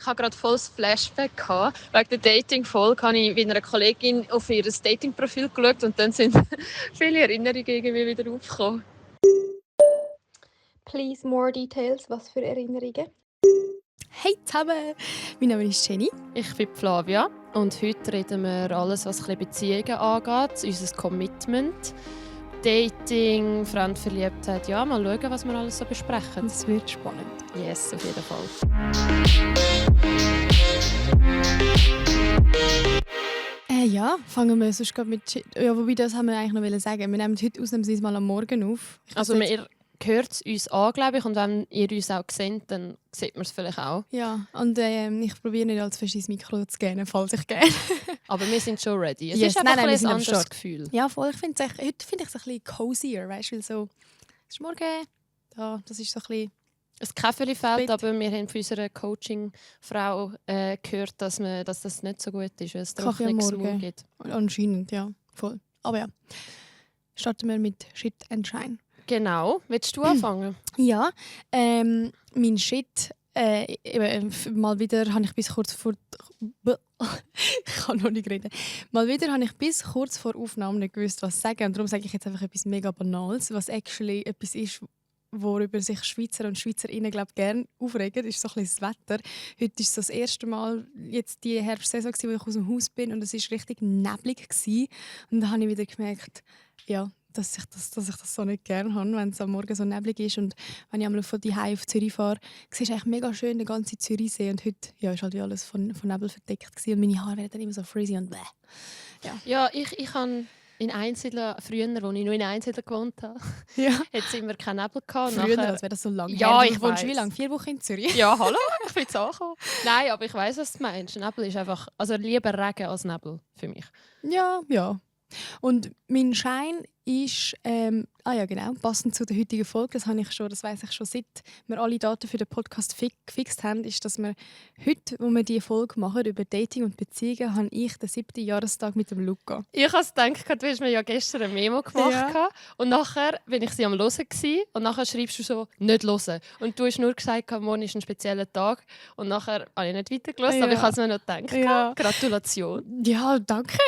Ich habe gerade volles Flashback gehabt. Wegen der Dating-Folge habe ich mit einer Kollegin auf ihr Dating-Profil geschaut und dann sind viele Erinnerungen irgendwie wieder aufgekommen. Please, more details. Was für Erinnerungen? Hey zusammen, mein Name ist Jenny. Ich bin Flavia und heute reden wir alles, was Beziehungen angeht, unser Commitment, Dating, Fremdverliebtheit. Ja, mal schauen, was wir alles so besprechen. Es wird spannend. Yes, auf jeden Fall. Ja, fangen wir sonst gerade mit... Ja, wobei, das haben wir eigentlich noch sagen. Wir nehmen heute ausnahmsweise mal am Morgen auf. Also ihr hört es uns an, glaube ich, und wenn ihr uns auch seht, dann sieht man es vielleicht auch. Ja, und ich probiere nicht allzu fest ins Mikro zu gehen, falls ich gerne. Aber wir sind schon ready. Es Yes, ist einfach nein, ein wir anderes sind Gefühl. Ja, voll. Heute finde ich es ein bisschen cozier, weißt du, weil so... Es ist morgen, ja, das ist so ein bisschen... Ein Käferli fehlt, Bett. aber wir haben von unserer Coaching-Frau gehört, dass das nicht so gut ist, weil es Kaffee am trockenes Maul Morgen. gibt. Anscheinend, ja, voll. Aber ja, starten wir mit Shit and Shine. Genau. Willst du anfangen? Ja, mein Shit, mal wieder habe ich bis kurz vor... ich kann noch nicht reden. Mal wieder habe ich bis kurz vor Aufnahme nicht gewusst, was sagen. Und darum sage ich jetzt einfach etwas mega Banales, was actually etwas ist, worüber sich Schweizer und Schweizerinnen gerne aufregen, ist so ein bisschen das Wetter. Heute ist so das erste Mal jetzt die Herbstsaison, wo ich aus dem Haus bin, und es war richtig neblig gewesen. Und dann habe ich wieder gemerkt, ja, dass ich das so nicht gerne habe, wenn es am Morgen so neblig ist. Und wenn ich einmal von Hause auf Zürich fahre, siehst du eigentlich mega schön den ganzen Zürichsee. Und heute ja, ist halt wie alles von Nebel verdeckt gewesen. Und meine Haare werden dann immer so frizzy und bäh. Ja, ich habe in Einsiedeln, früher, als ich noch in Einsiedeln gewohnt habe, Ja. hat immer keinen Nebel gehabt. Früher, als wäre das so lange Ja, her. ich wohnst weiss. wie lange? 4 Wochen in Zürich? Ja, hallo, ich bin jetzt angekommen. Nein, aber ich weiss, was du meinst. Nebel ist einfach, also lieber Regen als Nebel für mich. Ja. Und mein Schein ist, genau, passend zu der heutigen Folge, das weiss ich schon, seit wir alle Daten für den Podcast gefixt haben, ist, dass wir heute, wo wir diese Folge machen über Dating und Beziehungen, habe ich den 7. Jahrestag mit dem Luca. Ich habe gedacht, du hast mir ja gestern eine Memo gemacht. Ja. Und nachher bin ich sie am Hören gewesen, und nachher schreibst du so, nicht hören. Und du hast nur gesagt, morgen ist ein spezieller Tag. Und nachher habe ich nicht weitergehört, Ja. aber ich habe es mir noch gedacht. Ja. Gratulation. Ja, danke.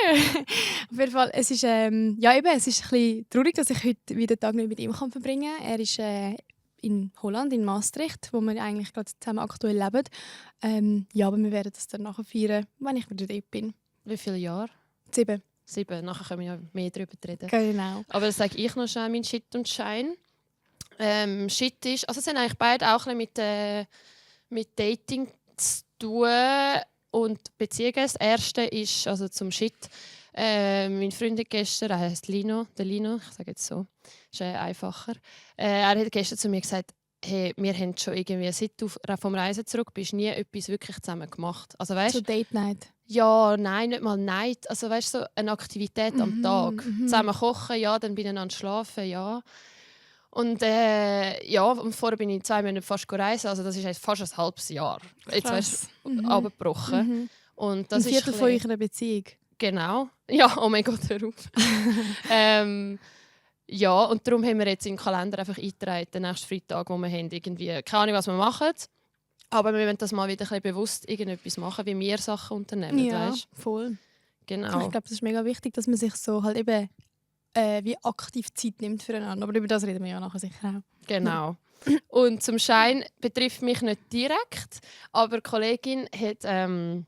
Auf jeden Fall, es ist, es ist ein bisschen traurig, dass ich heute wieder den Tag nicht mit ihm verbringen kann. Er ist in Holland, in Maastricht, wo wir eigentlich gerade zusammen aktuell leben. Aber wir werden das dann nachher feiern, wenn ich wieder dort bin. Wie viele Jahre? 7. 7. Nachher können wir ja mehr darüber reden. Genau. Aber das sage ich noch schnell, mein Shit und Schein. Shit ist, also es haben eigentlich beide auch ein bisschen mit Dating zu tun und Beziehungen. Das erste ist, also zum Shit, mein Freund hat gestern, er heißt Lino, ich sage jetzt so, ist einfacher. Er hat gestern zu mir gesagt, hey, wir haben schon irgendwie, seit du vom Reisen zurück bist, nie etwas wirklich zusammen gemacht. Also, weißt, So Date Night. ja, nein, nicht mal Night. Also weißt du, so eine Aktivität am Tag. Zusammen kochen, ja, dann beieinander schlafen, ja. Und und vorher bin ich 2 Monate fast gereist, also das ist jetzt fast ein halbes Jahr. Jetzt weißt du, abgebrochen. Und das ein Viertel ist von eurer Beziehung. Genau. Ja, oh mein Gott, hör auf. Ja, und darum haben wir jetzt im Kalender einfach eingetragen, den nächsten Freitag, wo wir haben, irgendwie, keine Ahnung, was wir machen. Aber wir wollen das mal wieder ein bisschen bewusst irgendetwas machen, wie wir Sachen unternehmen, Ja, weißt? voll. Genau. Ich glaube, das ist mega wichtig, dass man sich so halt eben wie aktiv Zeit nimmt füreinander. Aber über das reden wir ja nachher sicher auch. Genau. Und zum Schein betrifft mich nicht direkt, aber die Kollegin hat eine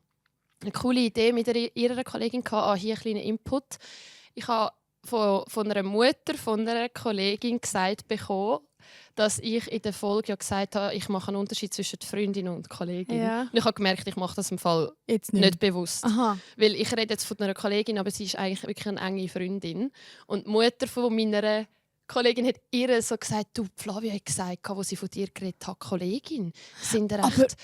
coole Idee mit ihrer Kollegin gehabt. Hier ein kleiner Input. Ich habe von einer Mutter von einer Kollegin gesagt bekommen, dass ich in der Folge ja gesagt habe, ich mache einen Unterschied zwischen Freundin und Kollegin. Ja. Und ich habe gemerkt, ich mache das im Fall Jetzt nicht bewusst. Aha. Weil ich rede jetzt von einer Kollegin, aber sie ist eigentlich wirklich eine enge Freundin. Und die Mutter von meiner Kollegin hat ihr so gesagt, du, Flavia hat gesagt, als sie von dir geredet hat, Kollegin, sind ihr echt...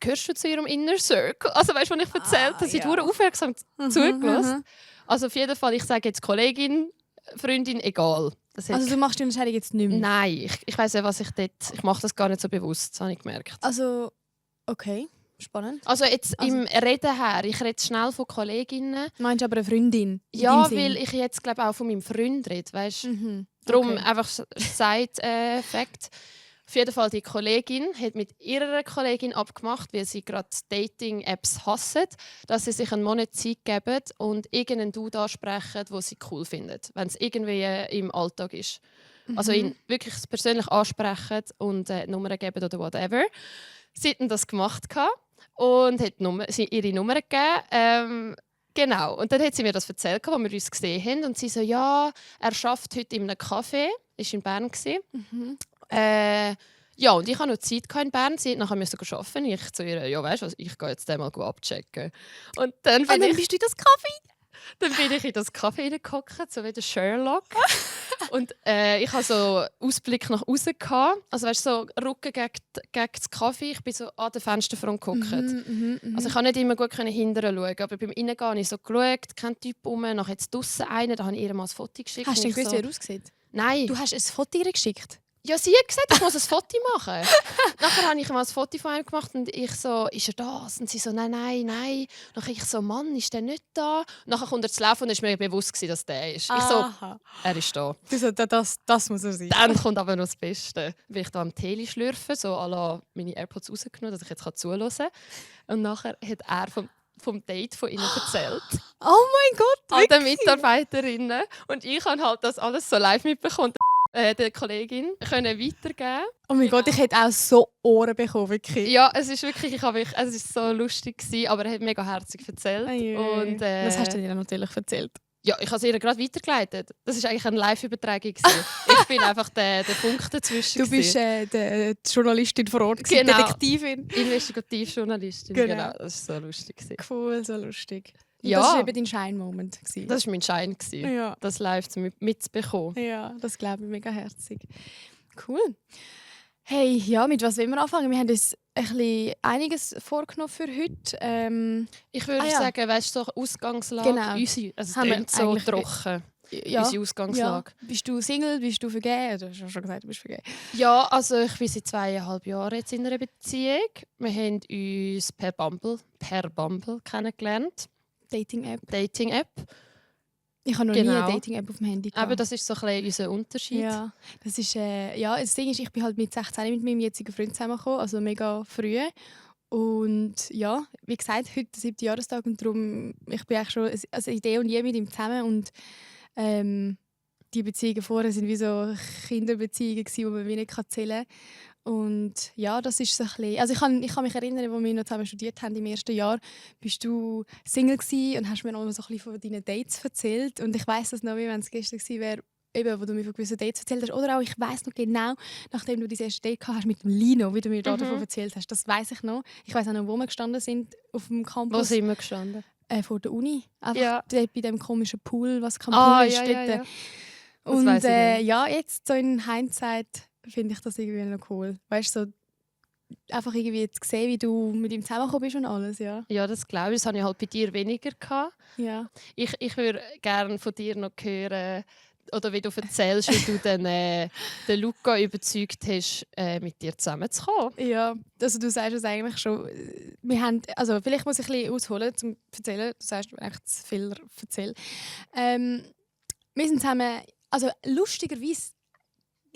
Gehörst du zu ihrem Inner Circle? Also weißt du, was ich erzählt habe? Sie hat aufmerksam zugelassen. Also auf jeden Fall, ich sage jetzt Kollegin, Freundin, egal. Also du machst die Unterscheidung jetzt nicht mehr? Nein, ich weiss ja, was ich dort... Ich mache das gar nicht so bewusst, das habe ich gemerkt. Also, okay, spannend. Also jetzt im Reden her, ich rede schnell von Kolleginnen. Meinst du aber eine Freundin? Ja, weil ich jetzt glaube auch von meinem Freund rede, weißt du? Darum einfach Side-Fact. Auf jeden Fall, die Kollegin hat mit ihrer Kollegin abgemacht, weil sie gerade Dating-Apps hassen, dass sie sich einen Monat Zeit geben und irgendeinen Dude ansprechen, den sie cool finden, wenn es irgendwie im Alltag ist. Also ihn wirklich persönlich ansprechen und Nummern geben oder whatever. Sie hatten das gemacht und hat ihre Nummer gegeben. Genau. Und dann hat sie mir das erzählt, als wir uns gesehen haben. Und sie so, ja, er arbeitet heute in einem Café. Er war in Bern. Ja, und ich hatte noch Zeit in Bern. Sie musste nachher arbeiten. Ich zu ihr, ja, weißt du was, ich gehe jetzt mal abchecken. Und dann dann bist du in das Kaffee? Dann bin ich in das Café reingehockt, so wie der Sherlock. Und ich hatte so Ausblick nach außen. Also weißt, so Rücken gegen das Kaffee. Ich bin so an der Fensterfront gehockt. Also ich konnte nicht immer gut hinterher schauen. Aber beim Reingehen habe ich so geschaut, kein Typ rum. Nachher jetzt draussen einen, da habe ich ihr mal ein Foto geschickt. Hast du denn gewusst, so, wie er aussieht? Nein. Du hast ein Foto ihr geschickt? Ja, sie hat gesagt, ich muss ein Foto machen. Nachher habe ich mal ein Foto von ihm gemacht und ich so, ist er das? Und sie so, nein. Nachher ich so, Mann, ist der nicht da? Und nachher kommt er zu laufen und es war mir bewusst, dass der ist. Ich so, er ist da. Du so, das muss er sein. Dann kommt aber noch das Beste. Weil ich da am Tele schlürfen, so à la meine AirPods rausgenommen, dass ich jetzt zuhören kann. Und nachher hat er vom Date von ihnen erzählt. Oh mein Gott, all den Mitarbeiterinnen. Und ich habe halt das alles so live mitbekommen. Der Kollegin können weitergeben. Oh mein Gott, ich hätte auch so Ohren bekommen, wirklich. Ja, es ist wirklich, es ist so lustig gewesen, aber er hat mega herzig erzählt. Und, das hast du dir natürlich erzählt. Ja, ich habe es ihr gerade weitergeleitet. Das war eigentlich eine Live-Übertragung. Ich bin einfach der Punkt dazwischen. Du bist die Journalistin vor Ort, genau. Detektivin. Investigativjournalistin, genau. Das war so lustig. Cool, so lustig. Ja. Das war eben dein Schein-Moment. Das war mein Schein, ja. das live mitzubekommen. Ja, das glaube ich mega herzig. Cool. Hey, ja, mit was wollen wir anfangen? Wir haben uns einiges vorgenommen für heute. Ich würde sagen, weißt du, so Ausgangslage, genau. Unsere, also es klingt so trocken, unsere Ausgangslage. Ja. Bist du Single, bist du vergeben? Du hast schon gesagt, du bist vergeben. Ja, also ich bin seit 2,5 Jahren jetzt in einer Beziehung. Wir haben uns per Bumble kennengelernt. Dating-App. Ich habe noch nie eine Dating-App auf dem Handy gehabt. Aber das ist so ein bisschen unser Unterschied. Ja, das ist, das Ding ist, ich bin halt mit 16 mit meinem jetzigen Freund zusammengekommen, also mega früh. Und ja, wie gesagt, heute der 7. Jahrestag und darum, ich bin eigentlich schon also Idee und je mit ihm zusammen und die Beziehungen vorher waren wie so Kinderbeziehungen, die man wie nicht zählen kann. Und ja, das ist so ein bisschen, also ich kann mich erinnern, als wir noch zusammen studiert haben im ersten Jahr, bist du Single gewesen und hast mir noch so ein bisschen von deinen Dates erzählt. Und ich weiss das noch, wie wenn es gestern gewesen wäre, eben, wo du mir von gewissen Dates erzählt hast. Oder auch, ich weiss noch genau, nachdem du dein erstes Date gehabt hast mit dem Lino, wie du mir davon erzählt hast. Das weiss ich noch. Ich weiss auch noch, wo wir gestanden sind auf dem Campus. Wo sind wir gestanden? Vor der Uni. Einfach ja. Dort bei dem komischen Pool, was kein Pool ist. Ja. Und ja, jetzt so in Hindsight finde ich das irgendwie noch cool. Weißt du, so einfach irgendwie zu sehen, wie du mit ihm zusammengekommen bist und alles, ja. Ja, das glaube ich. Das hatte ich halt bei dir weniger gehabt. Ja. Ich würde gerne von dir noch hören, oder wie du erzählst, wie du den Luca überzeugt hast, mit dir zusammenzukommen. Ja, also du sagst es eigentlich schon. Wir haben, also vielleicht muss ich ein bisschen ausholen, um zu erzählen. Du sagst echt zu viel erzählen. Wir sind zusammen, also lustigerweise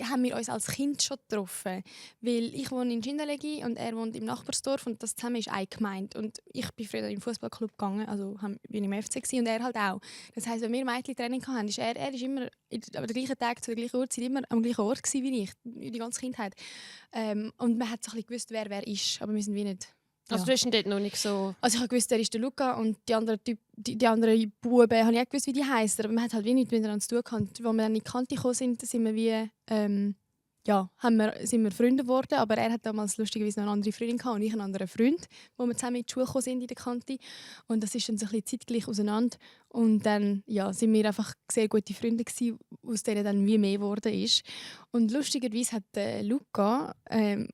haben wir uns als Kind schon getroffen. Weil ich wohne in Schindelegi und er wohnt im Nachbarsdorf und das zusammen ist eine Gemeinde. Und ich bin früher in den Fußballclub gegangen, also bin im FC gewesen, und er halt auch. Das heisst, wenn wir Mädchen-Training hatten, ist er ist immer am gleichen Tag zu der gleichen Uhrzeit immer am gleichen Ort gewesen wie ich, die ganze Kindheit. Und man hat so ein bisschen gewusst, wer ist, aber wir sind wie nicht. Ja. Also du hast ihn dort noch nicht so... Also ich habe gewusst, er ist der Luca und die anderen Buben habe ich auch gewusst, wie die heißen, aber man hat halt wie nichts miteinander zu tun gehabt. Als wir dann in die Kante gekommen sind, sind wir wie sind wir Freunde geworden, aber er hat damals lustigerweise noch eine andere Freundin gehabt und ich einen anderen Freund, wo wir zusammen in die Schule gekommen sind in der Kante, und das ist dann so ein bisschen zeitgleich auseinander und dann sind wir einfach sehr gute Freunde gewesen, aus denen dann wie mehr geworden ist. Und lustigerweise hat Luca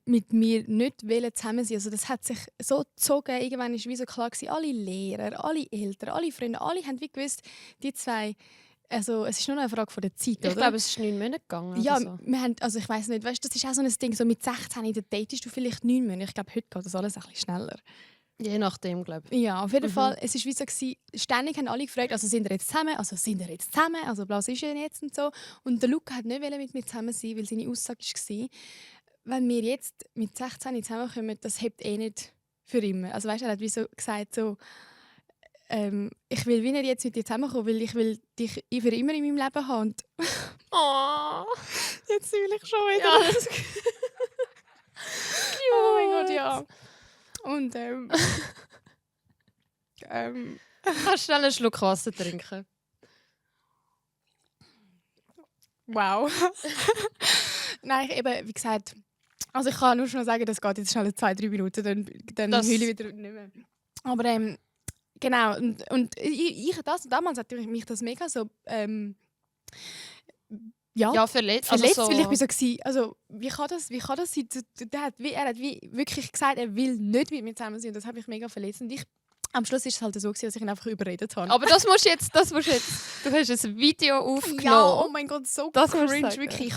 mit mir nicht zusammen sein. Also das hat sich so gezogen, irgendwann war wie so klar gewesen, alle Lehrer, alle Eltern, alle Freunde, alle haben wie gewusst, die zwei. Also, es ist nur noch eine Frage von der Zeit, oder? Ich glaube, es ist 9 Monate gegangen. Ja, so. wir haben, also ich weiss nicht, weißt, das ist auch so ein Ding, so mit 16 datest du vielleicht 9 Monate. Ich glaube, heute geht das alles ein bisschen schneller. Je nachdem, glaube ich. Ja, auf jeden Fall, es war wie so, ständig haben alle gefragt, also sind wir jetzt zusammen, also was ist denn jetzt und so. Und der Luca hat nicht mit mir zusammen sein, weil seine Aussage war, wenn wir jetzt mit 16 zusammenkommen, das hebt nicht für immer. Also weißt du, er hat wie so gesagt, so, ich will wie nicht jetzt mit dir zusammenkommen, weil ich will dich für immer in meinem Leben haben. Und Oh. jetzt fühle ich schon wieder. Ja, das Oh mein Gott, ja. Und Kannst du schnell einen Schluck Wasser trinken? wow. Nein, eben, wie gesagt, also ich kann nur schon sagen, das geht jetzt schnell 2-3 Minuten, dann Das- heule ich wieder nicht mehr. Aber genau, und damals hat mich das mega so Ja, verletzt. verletzt, Also weil ich bin so gsi. Also wie kann das sein? Er hat wie wirklich gesagt, er will nicht mit mir zusammen sein. Und das hat mich mega verletzt. Und am Schluss ist es halt so gewesen, dass ich ihn einfach überredet habe. aber das musst du jetzt. Du hast ein Video aufgenommen. Ja, oh mein Gott, so Das musst du cringe, sagen. wirklich.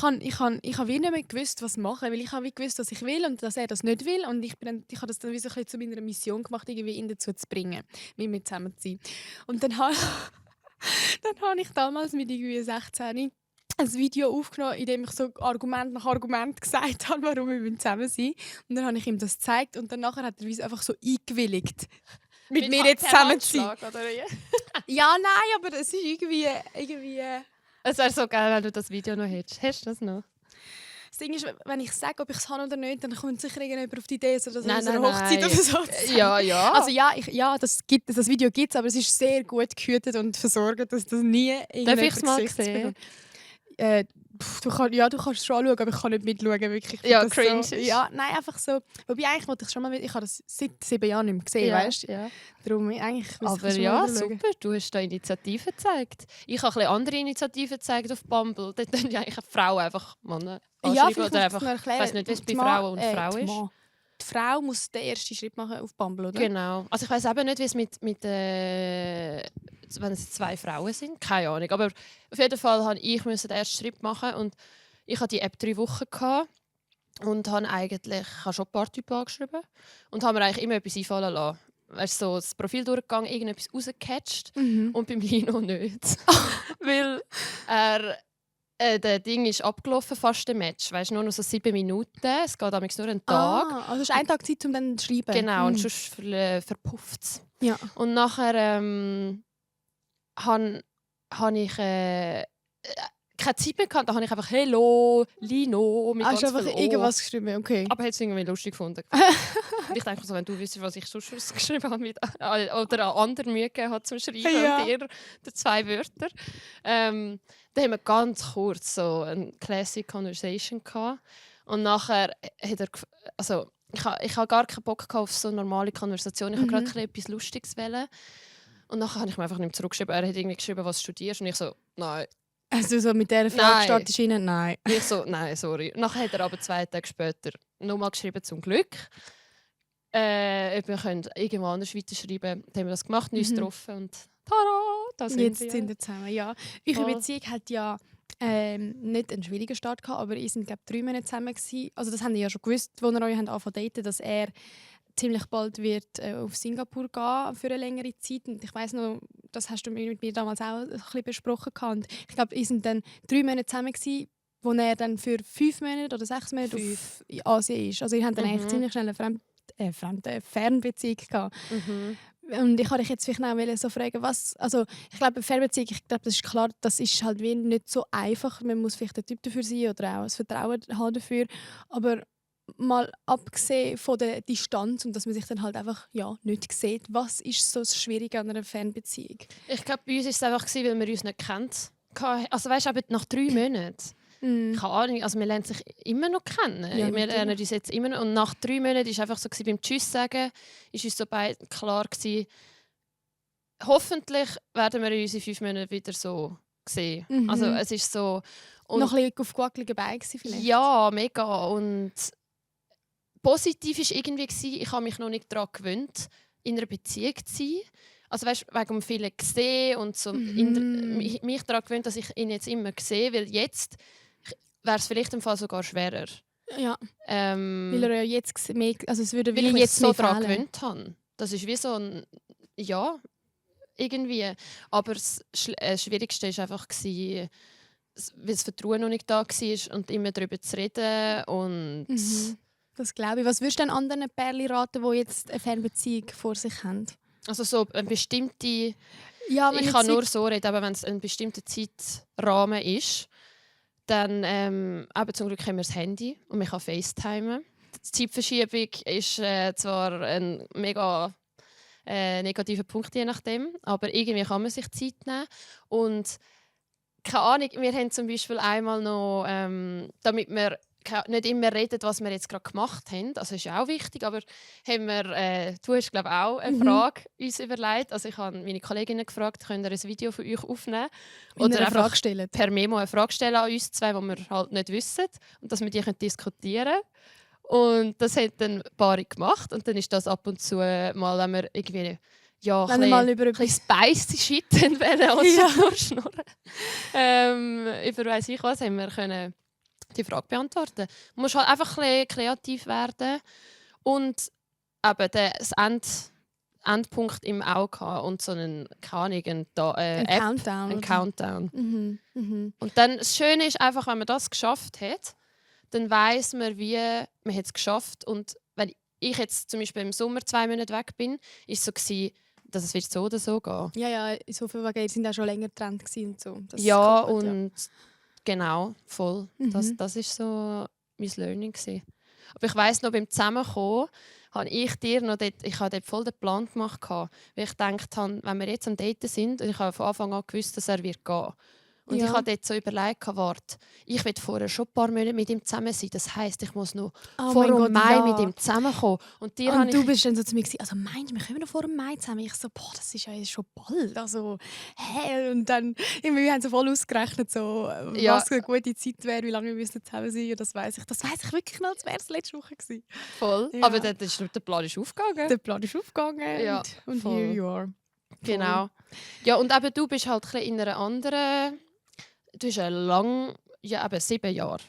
Ich hab wie nicht mehr gewusst, was machen, weil ich habe wie gewusst, was ich will und dass er das nicht will. Und ich habe das dann wie so ein bisschen zu meiner Mission gemacht, irgendwie ihn dazu zu bringen, mit mir zusammen zu sein. Und dann habe ich damals mit irgendwie 16 ein Video aufgenommen, in dem ich so Argument nach Argument gesagt habe, warum wir zusammen sind. Und dann habe ich ihm das gezeigt und dann nachher hat er wie einfach so eingewilligt, mit mir jetzt zusammen zu sein. Ja, nein, aber es ist irgendwie. Es wäre so geil, wenn du das Video noch hättest. Hast du das noch? Das Ding ist, wenn ich sage, ob ich es habe oder nicht, dann kommt sicher irgendjemand auf die Idee, so dass Nein, es eine nein, Hochzeit nein. oder so zu sagen. Ja. Also das Video gibt es, aber es ist sehr gut gehütet und versorgt, dass das nie Darf ich es mal Gesicht sehen? bekommt. Du kannst es schon anschauen, aber ich kann nicht mitschauen. Wirklich. Ich Ja, finde das cringe so, ist. ja, nein, einfach so. Wobei eigentlich wollte ich schon mal, ich habe das seit 7 Jahren nicht mehr gesehen, weißt du? Ja. Darum eigentlich müsste ich Aber es schon ja, mal wieder schauen. super, du hast da Initiativen gezeigt. Ich habe ein bisschen andere Initiativen gezeigt auf Bumble. Dort können ja eigentlich Frauen einfach Männer Ja, anschreiben vielleicht oder musst einfach. du es noch erklären. Ich weiß nicht, wie es bei Die Frauen und Ma- Frau die ist. Ma- Die Frau muss den ersten Schritt machen auf Bumble, oder? Genau. Also ich weiß eben nicht, wie es mit wenn es 2 Frauen sind. Keine Ahnung. Aber auf jeden Fall musste ich den ersten Schritt machen und ich hatte die App 3 Wochen gehabt und habe schon Partyp angeschrieben und habe mir eigentlich immer etwas einfallen lassen. Weißt, so das Profil durchgegangen, irgendetwas rausgecatcht und beim Lino nicht. Weil der Ding ist abgelaufen, fast der Match. Weißt, nur noch so 7 Minuten. Es geht damals nur einen Tag. Also du hast einen Tag Zeit, um dann zu schreiben. Genau, und sonst verpufft es. Ja. Und nachher habe ich keine Zeit mehr gehabt. Da habe ich einfach «Hello, Lino» mit Hast du ganz einfach viel O. irgendwas geschrieben? Okay. Aber hat es irgendwie lustig gefunden. Und ich denke so, wenn du wüsstest, was ich sonst geschrieben habe oder an anderen Mühe gegeben habe zum Schreiben Ja. und dir die 2 Wörter. Dann haben wir ganz kurz so eine Classic Conversation gehabt. Und nachher hat er ich habe gar keinen Bock auf so eine normale Konversation. Ich wollte gerade etwas Lustiges wählen. Und nachher habe ich mir einfach nicht mehr zurückgeschrieben. Er hat irgendwie geschrieben, was du studierst. Und ich so, nein. Also so mit dieser Nein. Frage startest du rein? Nein. Ich so, nein, sorry. Nachher hat er aber 2 Tage später nochmal geschrieben, zum Glück. Ob wir können irgendwo anders weiterschreiben können. Dann haben wir das gemacht, uns getroffen und tada, da sind Jetzt wir. sind wir zusammen, ja. Eure Voll. Beziehung hat ja nicht einen schwierigen Start gehabt, aber ihr seid, glaube ich, 3 Monate zusammen gewesen. Also das habt ihr ja schon gewusst, als ihr euch angefangen zu daten, dass er ziemlich bald wird auf Singapur gehen für eine längere Zeit. Und ich weiss noch, das hast du mit mir damals auch ein bisschen besprochen gehabt. Und ich glaube, ihr sind dann 3 Monate zusammen gewesen, wo er dann für 5 Monate oder 6 Monate auf Asien ist. Also ihr habt dann eigentlich ziemlich schnell eine Fernbeziehung gehabt. Und ich wollte dich jetzt vielleicht auch so fragen, was, also ich glaube, eine Fernbeziehung, ich glaube, das ist klar, das ist halt wie nicht so einfach. Man muss vielleicht der Typ dafür sein oder auch das Vertrauen haben dafür. Aber mal abgesehen von der Distanz und dass man sich dann halt einfach nicht sieht, was ist so das Schwierige an einer Fernbeziehung? Ich glaube, bei uns war es einfach, weil wir uns nicht kennt. Also weißt du, aber nach 3 Monaten. Keine Ahnung, also wir lernen sich immer noch kennen. Ja, wir lernen uns jetzt immer noch. Und nach 3 Monaten war es einfach so, beim Tschüss sagen, ist uns so beiden klar gewesen, hoffentlich werden wir uns in 5 Monaten wieder so sehen. Also es ist so... Und noch ein bisschen auf gewackeligen Beinen vielleicht? ja, mega. Und positiv war irgendwie, ich habe mich noch nicht daran gewöhnt, in einer Beziehung zu sein. Also weißt, wegen vielen gesehen und so mich daran gewöhnt, dass ich ihn jetzt immer sehe, weil jetzt wäre es vielleicht im Fall sogar schwerer. Ja, weil er ja jetzt mehr, also es würde Weil ich wie mich jetzt so mehr daran fehlen. gewöhnt habe. Das ist wie so ein... Ja, irgendwie. Aber das Schwierigste war einfach, weil das Vertrauen noch nicht da war und immer darüber zu reden. Und Das glaube ich. Was würdest du denn anderen Pärchen raten, die jetzt eine Fernbeziehung vor sich haben? also so eine bestimmte... Ja, Ich kann nur so reden, aber wenn es ein bestimmter Zeitrahmen ist, dann aber zum Glück haben wir das Handy und man kann FaceTimen. Die Zeitverschiebung ist zwar ein mega negativer Punkt, je nachdem, aber irgendwie kann man sich Zeit nehmen. Und keine Ahnung, wir haben zum Beispiel einmal noch, damit wir nicht immer reden, was wir jetzt gerade gemacht haben, also ist ja auch wichtig, aber haben wir, du hast glaube ich auch eine Frage uns überlegt, also ich habe meine Kolleginnen gefragt, könnt ihr ein Video von euch aufnehmen oder eine einfach Frage stellen. per Memo eine Frage stellen an uns zwei, die wir halt nicht wissen und dass wir die diskutieren können. Und das haben dann ein paar gemacht und dann ist das ab und zu mal, wenn wir irgendwie Wenn wir mal über ein bisschen spicy Shit wollen oder Ja. nur schnurren. Über weiss ich was haben wir können die Frage beantworten. Du musst halt einfach ein bisschen kreativ werden und eben das Endpunkt im Auge haben und so einen, keine Ahnung, ein App, Countdown. einen oder? Countdown. Mhm. Und dann, das Schöne ist einfach, wenn man das geschafft hat, dann weiss man, wie man es geschafft. Und wenn ich jetzt zum Beispiel im Sommer 2 Monate weg bin, war es so gewesen, dass es wird so oder so gehen. Ja, so viel wegen, ihr sind auch schon länger getrennt gewesen und so. Das Ja, koppelt, und genau, voll. Mhm. Das ist so mein Learning gewesen. Aber ich weiss noch, beim Zusammenkommen habe ich dir noch dort, ich habe dort voll den Plan gemacht, weil ich gedacht habe, wenn wir jetzt am Daten sind, und ich habe von Anfang an gewusst, dass er wird gehen. Und Ja. ich habe dort so überlegt, warte, ich will vorher schon ein paar Monate mit ihm zusammen sein. Das heisst, ich muss noch Oh vor mein dem Gott, Mai ja. mit ihm zusammenkommen. Und dir Und habe du ich bist dann so zu mir gesagt, also meinst du, wir kommen noch vor dem Mai zusammen? Ich so, boah, das ist ja jetzt schon bald. Also, hä? Und dann, wir haben so voll ausgerechnet, so, Ja. was eine gute Zeit wäre, wie lange wir müssen zusammen sein. Und das weiss ich wirklich noch, als wäre es letzte Woche gewesen. voll. Ja. Aber der Plan ist aufgegangen. Der Plan ist aufgegangen Ja, und voll. here you are. Genau. Ja, und eben du bist halt ein bisschen in einer anderen... Du hast eben 7 Jahre.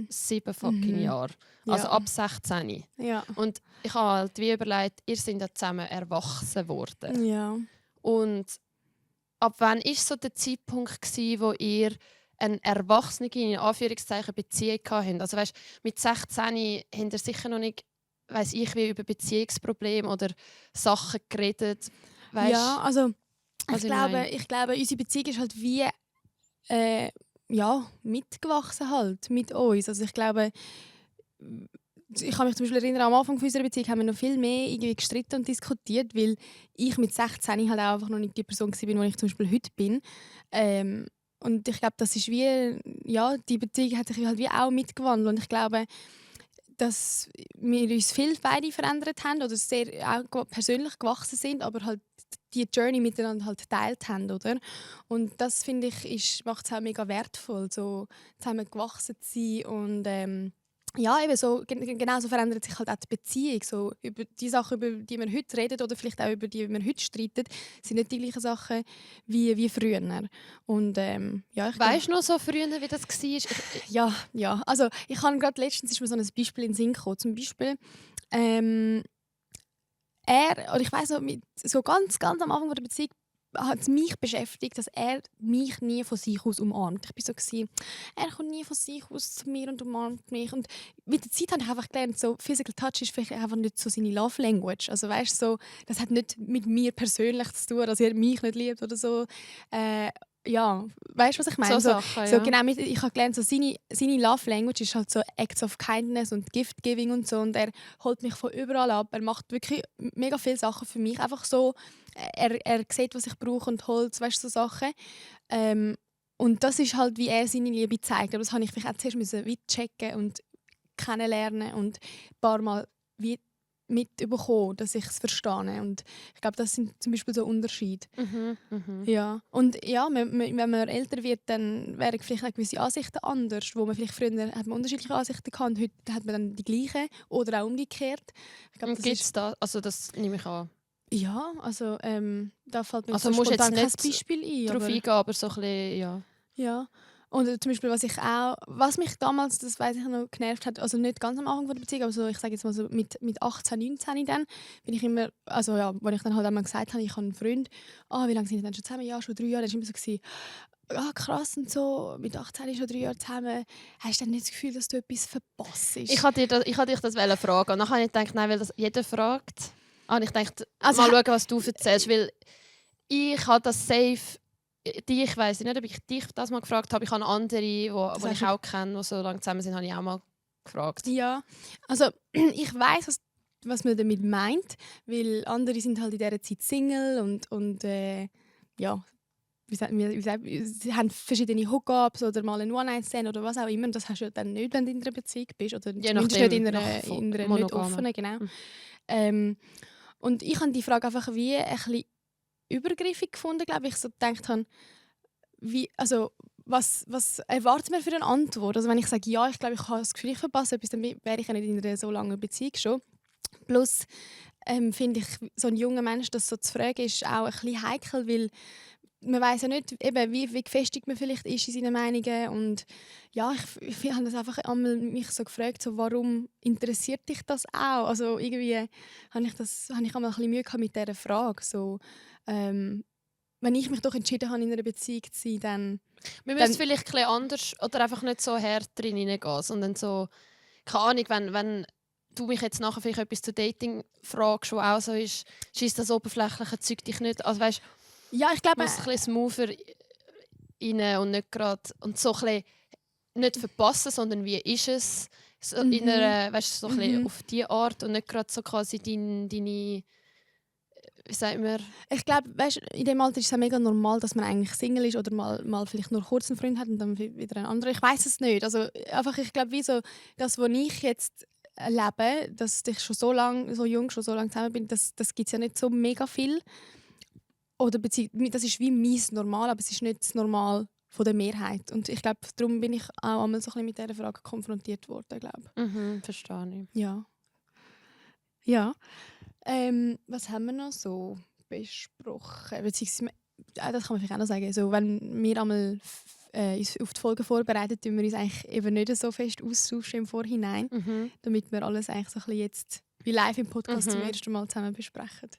7 fucking Jahre. Also Ja. ab 16. Ja. Und ich habe halt wie überlegt, ihr seid ja zusammen erwachsen worden. Ja. Und ab wann war so der Zeitpunkt, wo ihr eine erwachsene, in Anführungszeichen, Beziehung hattet? Also weißt, mit 16 habt ihr sicher noch nicht, weiss ich, wie über Beziehungsprobleme oder Sachen geredet. Weißt, Ja, also was ich glaube, unsere Beziehung ist halt wie mitgewachsen halt mit uns. Also ich glaube, ich kann mich zum Beispiel erinnern, am Anfang unserer Beziehung haben wir noch viel mehr irgendwie gestritten und diskutiert, weil ich mit 16 halt auch einfach noch nicht die Person war, die ich zum Beispiel heute bin. Und ich glaube, das ist wie, ja, die Beziehung hat sich halt wie auch mitgewandelt. Und ich glaube, dass wir uns viel beide verändert haben oder sehr auch persönlich gewachsen sind, aber halt die Journey miteinander halt geteilt haben, oder? Und das, finde ich, macht es auch mega wertvoll, so zusammen gewachsen zu sein und ja, eben so, genauso verändert sich halt auch die Beziehung. So, über die Sachen, über die wir heute reden oder vielleicht auch über die wir heute streiten, sind nicht die gleichen Sachen wie früher. Und ja, ich weißt du noch so früher, wie das war? ja. Also ich habe gerade letztens ist mir so ein Beispiel in den Sinn gekommen. Zum Beispiel oder ich weiss noch, so ganz am Anfang der Beziehung hat es mich beschäftigt, dass er mich nie von sich aus umarmt. Ich war so, er kommt nie von sich aus zu mir und umarmt mich. Und mit der Zeit habe ich einfach gelernt, so Physical Touch ist vielleicht einfach nicht so seine Love Language. Also weißt, so, das hat nicht mit mir persönlich zu tun, dass er mich nicht liebt oder so. Ja, weißt du, was ich meine? So Sachen, so ja. genau, ich habe gelernt, so seine Love Language ist halt so Acts of Kindness und Gift Giving und so. Und er holt mich von überall ab. Er macht wirklich mega viele Sachen für mich. Einfach so, er sieht, was ich brauche und holt, weißt du, so Sachen. Und das ist halt, wie er seine Liebe zeigt. Aber das habe ich vielleicht auch zuerst müssen checken und kennenlernen und ein paar Mal wie mitbekommen, dass ich es verstehe. Und ich glaube, das sind zum Beispiel so Unterschiede. Ja. Und ja, wenn man älter wird, dann wären vielleicht auch gewisse Ansichten anders. Wo man vielleicht früher hat man unterschiedliche Ansichten gehabt und heute hat man dann die gleichen oder auch umgekehrt. Ich glaub, Und gibt es das? Also das nehme ich an. Ja, also da fällt mir Also so musst jetzt spontan kein nicht Beispiel ein. darauf aber- eingehen, aber so ein bisschen, ja. Ja. Und zum Beispiel, was mich damals, das weiß ich noch, genervt hat, also nicht ganz am Anfang der Beziehung, aber so, ich sage jetzt mal so mit 18, 19 dann, bin ich immer, also ja, als ich dann halt einmal gesagt habe, ich habe einen Freund, wie lange sind wir denn schon zusammen? Ja, schon 3 Jahre, dann war immer so, krass und so, mit 18 schon 3 Jahre zusammen, hast du dann nicht das Gefühl, dass du etwas verpasst? Ich wollte dich das fragen. Und dann habe ich gedacht, nein, weil das jeder fragt. Und ich dachte, Also, mal schauen, was du erzählst. Weil ich habe das safe... Ich weiss nicht, ob ich dich das mal gefragt habe. Ich habe andere, die ich auch kenne, die so lange zusammen sind, habe ich auch mal gefragt. Ja, also ich weiss, was man damit meint, weil andere sind halt in dieser Zeit Single und ja, sie haben verschiedene Hookups oder mal einen One-Night-Stand oder was auch immer. Und das hast du ja dann nicht, wenn du in einer Beziehung bist oder zumindest nicht in einer nicht offenen, genau. Und ich habe die Frage einfach wie ein bisschen übergriffig gefunden, glaube ich. So gedacht habe, was erwartet man für eine Antwort? Also wenn ich sage, ja, ich glaube, ich habe das Gefühl, ich verpasse etwas, dann wäre ich ja nicht in einer so langen Beziehung schon. Plus finde ich, so ein junger Mensch, das so zu fragen, ist auch ein bisschen heikel, weil man weiß ja nicht, eben, wie gefestigt man vielleicht ist in seinen Meinungen. Und ja, ich habe das einfach einmal mich so gefragt, so, warum interessiert dich das auch? Also irgendwie habe ich einmal ein bisschen Mühe gehabt mit dieser Frage. So, wenn ich mich doch entschieden habe, in einer Beziehung zu sein, dann... Wir müssen vielleicht ein bisschen anders oder einfach nicht so hart drin hineingehen, sondern so, keine Ahnung, wenn du mich jetzt nachher vielleicht etwas zu Dating fragst, wo auch so ist, schießt das oberflächliche Zeug dich nicht, also weißt, ja, ich glaube, muss ein bisschen smoother rein und nicht gerade und so ein bisschen nicht verpassen, sondern wie ist es so in einer, weißt, so ein bisschen auf diese Art und nicht gerade so quasi deine wie sagt man? Ich glaube, in dem Alter ist es auch mega normal, dass man eigentlich Single ist oder mal vielleicht nur kurz einen Freund hat und dann wieder einen anderen. Ich weiß es nicht. Also einfach, ich glaube, wie so das, was ich jetzt lebe, dass ich schon so jung zusammen bin, das gibt es ja nicht so mega viel. Oder das ist wie mein Normal, aber es ist nicht das Normal von der Mehrheit. Und ich glaube, darum bin ich auch einmal so ein bisschen mit dieser Frage konfrontiert worden, glaube. Verstehe ich. Ja. Ja. Was haben wir noch so besprochen? Beziehungsweise, das kann man vielleicht auch noch sagen. So, wenn wir einmal uns auf die Folge vorbereiten, tun wir uns eigentlich eben nicht so fest austauschen im Vorhinein, damit wir alles eigentlich so ein bisschen jetzt wie live im Podcast zum ersten Mal zusammen besprechen.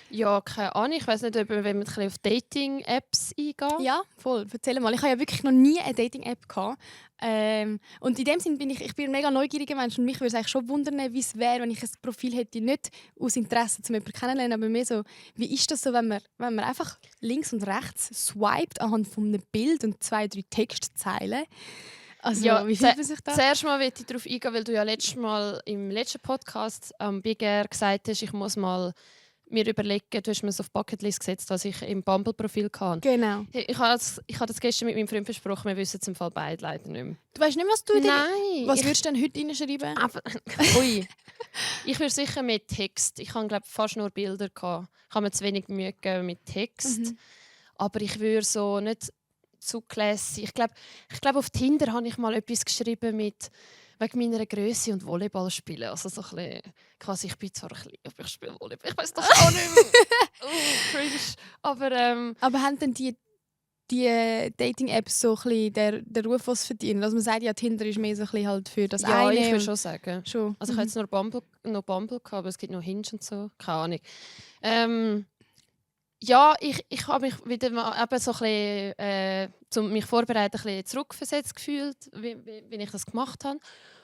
Ja, keine Ahnung. Ich weiß nicht, ob wir ein bisschen auf Dating-Apps eingehen. Ja, voll. Erzähl mal. Ich habe ja wirklich noch nie eine Dating-App gehabt. Und in dem Sinne bin ich bin ein mega neugieriger Mensch und mich würde es eigentlich schon wundern, wie es wäre, wenn ich ein Profil hätte, nicht aus Interesse, um jemanden kennenzulernen, aber mehr so, wie ist das so, wenn man einfach links und rechts swiped anhand von einem Bild und 2, 3 Textzeilen. Also, ja, wie fühlt man sich da? Zuerst mal möchte ich darauf eingehen, weil du ja im letzten Podcast Big Air gesagt hast, ich muss mal mir überlegen, du hast mir es auf Bucketlist gesetzt, was ich im Bumble-Profil hatte. Genau. Ich habe das gestern mit meinem Freund besprochen, wir wissen es im Fall beide leider nicht mehr. Du weißt nicht, was du Nein. Was würdest du denn heute reinschreiben? Ui. Ich würde sicher mit Text. Ich habe glaube fast nur Bilder gehabt. Ich habe mir zu wenig Mühe gegeben mit Text. Aber ich würde so nicht zu classy. Ich glaube, auf Tinder habe ich mal etwas geschrieben mit wegen meiner Größe und Volleyball spielen. Also so ein bisschen, quasi, ich bin zwar ein bisschen, aber ich spiele Volleyball. Ich weiß doch auch nicht mehr. Cringe. Aber haben denn die Dating-Apps so ein bisschen den Ruf, was verdienen? Also man sagt ja, Tinder ist mehr so ein bisschen halt für das ja, eine. Ja, ich würde schon sagen. Schon. Also ich habe jetzt nur Bumble gehabt, aber es gibt noch Hinge und so. Keine Ahnung. Ja, ich habe mich wieder mal eben so ein bisschen, mich vorbereiten, ein bisschen zurückversetzt gefühlt, wie ich das gemacht habe.